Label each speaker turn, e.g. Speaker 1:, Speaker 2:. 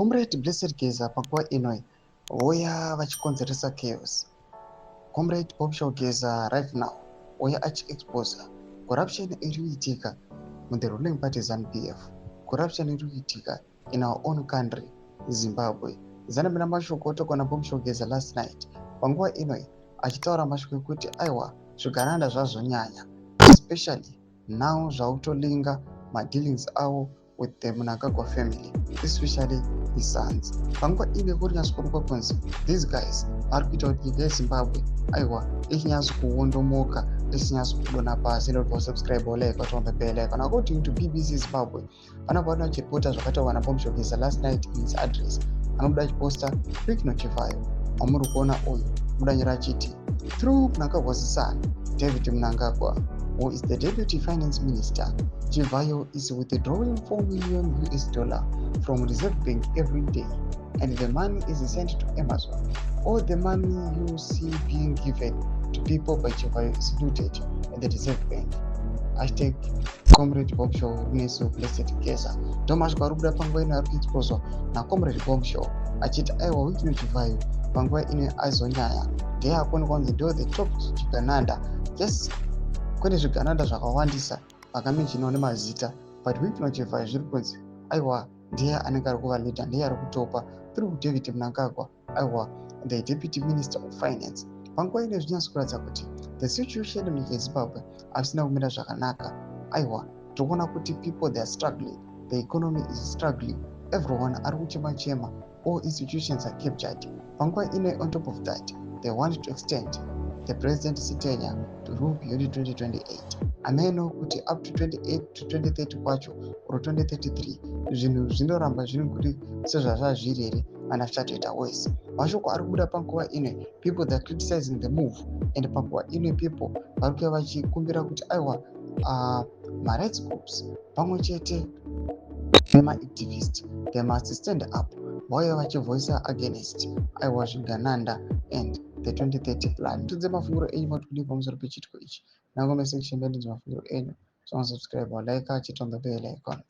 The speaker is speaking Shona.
Speaker 1: Comrade Blessed Geza panguva ino voya vachikonzeresa chaos. Comrade Bombshell Geza right now oya achiexposa corruption iri kuitika muthe ruling party ZANU PF, corruption iri kuitika in our own country, Zimbabwe. Zanamira mashoko otokona Bombshell Geza last night panguva ino achitaura mashoko ekuti aiwa, zvigananda zvazonyanya, especially now zvautolinga madealings avo with the Mnangagwa family, especially his sons. Panguva ino kuri nyatsokuonekwa kunzi these guys vari kuita kuti nyika yeZimbabwe aiwa ichinyatso kuondomoka, ichinyatso kudonha pasi. Ndobva subscribe, like, on the bell icon. According to BBC Zimbabwe, panapa vano vachiripota zvakataurwa naBombshell Geza last night in his address. Anobuda achiposta Wicknell Chivayo wamuri kuona uyu, mudanyira achiti through Mnangagwa's son David Mnangagwa, who is the deputy finance minister, Chivayo is withdrawing 4 million US dollar from Reserve Bank every day, and the money is sent to Amazon. All the money you see being given to people by Chivayo is looted at the Reserve Bank. #ComradeBombshell Runesu Blessed Geza. Ndo mashoko ari kubuda panguva ino ari kuexposwa naComrade Bombshell achiti aiwa, Wicknell Chivayo panguva ino azonyanya, ndeye akuonekwa kunzi ndo the top chigananda. Yes, kune zvigananda zvakawandisa vakamentionwa nemazita, but Wicknell Chivayo zviri kunzi aiwa, ndiye anenge ari kuva leader, ndiye ari kutopa through David Mnangagwa, aiwa, the deputy minister of finance. Panguva ino zvinyatso kuratidza kuti the situation munyika yeZimbabwe hazvisina kumira zvakanaka. Aiwa, tiri kuti people, they are struggling, the economy is struggling, everyone ari kuchema chema, all institutions are captured. Panguva ino, on top of that, they want to extend the president's tenure to rule beyond 2028. Ameno kuti up to 28 to 2030 kwacho or 2033 zvinhu zvinoramba zviri kuri sezvazvazviri here kana zvichatoita worse. Mashoko ari kubuda panguva ino, people, they are criticizing the move, and panguva ino people vari kuya vachikumbira kuti aiwa, marights groups pamwe chete nemaactivist, they must stand up, vauya vachivoisa against aiwa zvigananda and the 2030 plan. Tudze mafungiro enyu, matikudii pamusoro pechitiko ichi? Nangome section medu mafungiro enyu. So subscribe, like, chit on the bell icon.